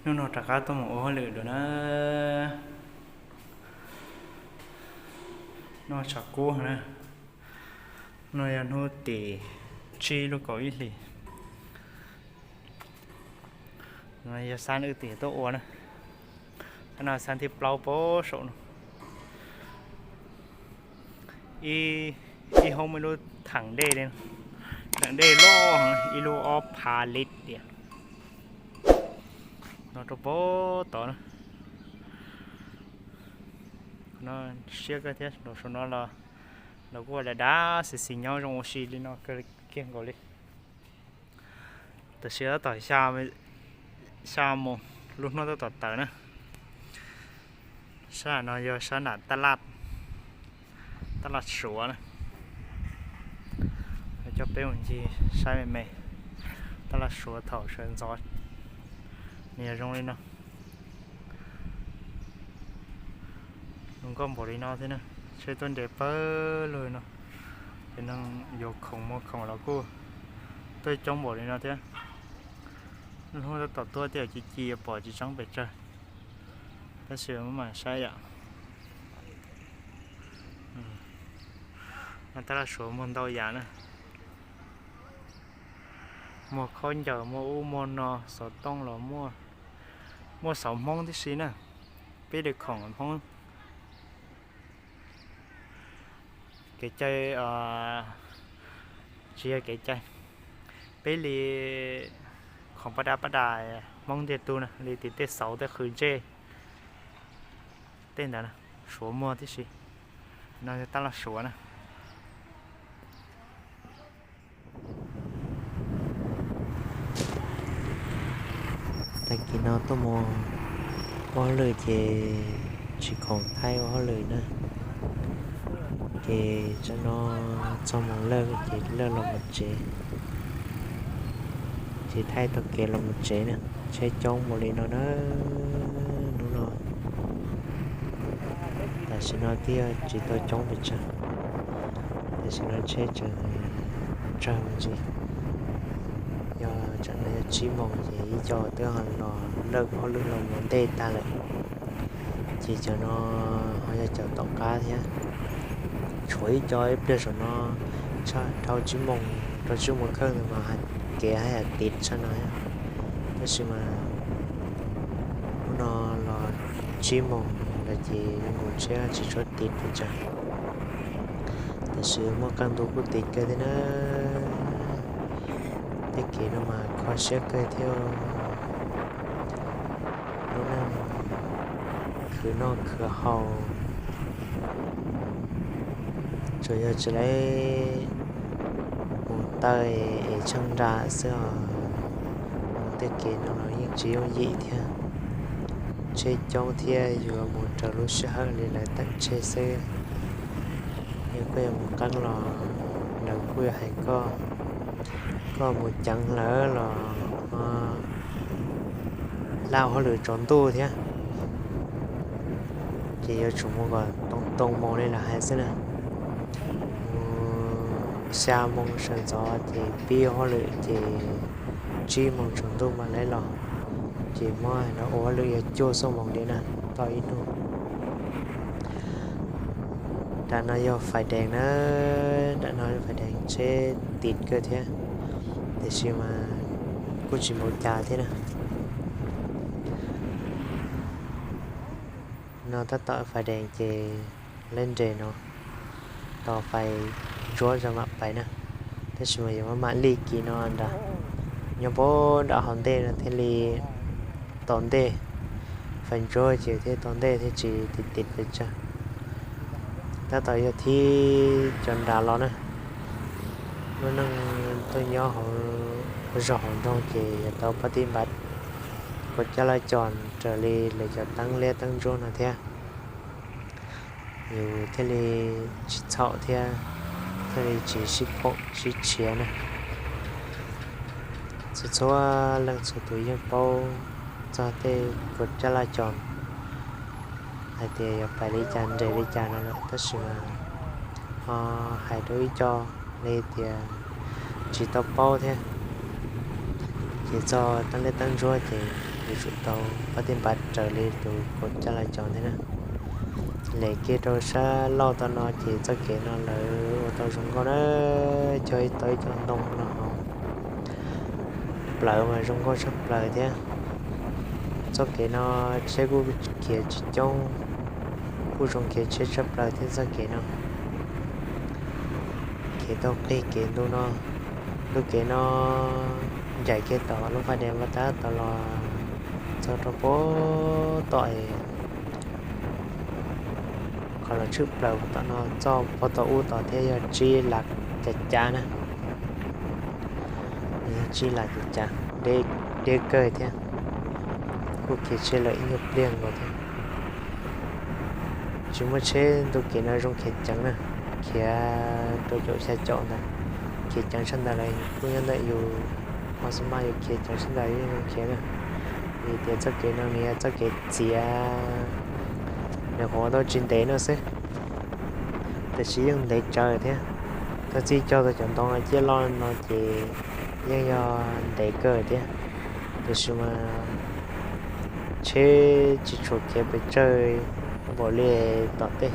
Hnub no rov qab tuaj mus ua hauj lwm dua na. Noj tshav kub na. No yog hnub tim tsib lub kaum ib hlis. No yog xab wb tim tuaj ua na. Tab no xab thib plaub pab saum no. Ib hoob ib lub theem dej li, theem dej loj, ib lub ob phav lit tias. No rau pab tod na. No siab kawg thiab, saum no los lawv kuj ua dav dav xis xis nyob zoo ua si li no kawg kiag nkaus li. Tam sim tab tom xya moos, lub hnub tab tom tawm na. Sab no yog sab nram taj laj Suav na. Coj peb mus ncig saib me me taj laj Suav thaum sawv ntxov nws yog zoo li no. Zoo nkauj npaum li no thiab na, tsheb tuaj nres pawg lug no. Cov neeg yuav khoom muag khoom los kuj tuaj coob npaum li no thiab. Lub hnub tab tom tuaj tej zaum ci ci yuav pom tsis tseeb pes tsawg, tab sis mam saib yom. Taj laj Suav muag ntau yam na. Muag khaub ncaws, muag ub muag no, xov tooj los muaj, muaj xauv Hmoob tib si na. Peb li khoom Hmoob kev cai, tsis yog kev cai, peb li khoom paj dab paj das Hmoob ntiag tug na, li tim tej xauv tej qhwv ntsej tej ntawd na, Suav muag tib si. No yog taj laj Suav na. Tag kis no tuaj mus ua hauj lwm ces tsis khoom thaij ua hauj lwm na. Ces tsam no txog moos lawj ces lawj los mus tsev, ces thaij tau kev los mus tsev na. Tsheb coob npaum li no na, hnub no. Tam sim no twb yog tsis tau coob pes tsawg, tam sim no tsheb tseem tsawg me ntsis. Yog tsam no yog tsib moos ces ib co twb ho los lawj hauj lwm los mus ua ntej tag lawm. Ces cov no ho yog cov tom qab thiab. Tshuav ib co ib pliag saum no, tshaj dhau tsib moos rau tsib moos kheej ntawd mas kev haj yam tiv tshaj no thiab. Tab sis mas hnub no los tsib moos lawm ces zoo nkaus tsheb tsis tshua tiv pes tsawg. Tab sis muaj qee ntu kuj tiv kawg thiab na. Tej kev no mas kho siab kawg thiab. Lub neej khwv noj khwv haus, tsuas yog tsis lawv mus taw es tsheej nra xwb os. Mus tej kev no los yeej tsis yooj yim thiab. Tsheb coob thiab yuav mus raws lub sij hawm li lawv teem tsheb xwb. Yog koj yuav mus qeeb los lawv kuj yuav hais koj, koj mus ceev lawv los ho laj hauj lwm tsaus ntuj thiab. Ces yuav tsum mus kom too too moos li lawv hais xwb na. Mus xya moos sawv ntxov ces pib hauj lwm ces tsib moos tsaus ntuj mam li los. Ces muab hais no ua hauj lwm yog cuaj xuab moos li na, tau ib hnub. Nram no yog fais dees na, nram no yog fais dees tsheb tiv kawg thiab, tiam sis mas kuj tsis npaum cas thiab na. No tab tom fais dees ces lawv nres no, tos fais ntsuab tso mam pais na. Tab sis mas yuav muab mam lij kis no nrad, nyob puag nram hauv ntej no thiaj li tau ntej. Fais ntsuab ces thiaj tau ntej thiab tsis tiv tiv pes tsawg. Tab tom yog thib cov nrad los na. Lub neej tuaj nyob hauv zos hauv nroog ces yuav tau pab tib npav kaus coj laj cos raws li lawv cov teeb liab teeb ntsuab no thiab, yus thiaj li tsis txhaum thiab, thiaj li tsis sib phoom sib tshiav na. Txhua txhua leej txhua tus yeej paub txog tej kaus coj laj cos hais tias yuav pais li cas nres li cas no lawm, tab sis mas ho hais rau ib co li tias tsis tau paub thiab, ces txog teeb liab teeb ntsuab ces yuav tsum tau pab tij npav raws li tus kaum caj las cos ntag na. Lem kiag rau sab laug tom no ces txoj kev no lawv ua tau zoo nkauj na, cog ib tau ib co ntoo los hauv. Plawv mas zoo nkauj tshaj plaws thiab. Txoj kev no tsheb kuj khiav tsis coob, kuj zoo khiav tsheb tshaj plaws thiab txoj kev no. Khiav tau qig kev ntu no, ntu kev no ncaim kiag tom lub faj des npaj tab tom los txog rau puag tom es qhov los tshwj plaws puag tom no txoj puag tom ub tod thiab yog tsib las cav cav na. Nws yog tsib las cav cav, deb kawg thiab. Kuj khiav tsheb lawm ib nyuag pliag nkaus thiab. Tsis muaj tsheb ntu kev no zoo khiav ceev na, khiav rau caum xya caum ntawd. Khiav ceev tshaj ntawd los kuj nyob ntawm yus, ob xub maj yus khiav ceev tshaj ntawd yeej zoo khiav na. Vim tias txoj kev no nws yog txoj kev txiav, nws qhuav ua tau tsis ntev no xwb, tab sis yeej ntev tsawv thiab. Tau txij cog tau cov ntoo no ciaj loj no ces yeej yog ntev kawg thiab. Tiam sis mas tsheb tsis tshua khiav pes tsawg npaum li tom tej.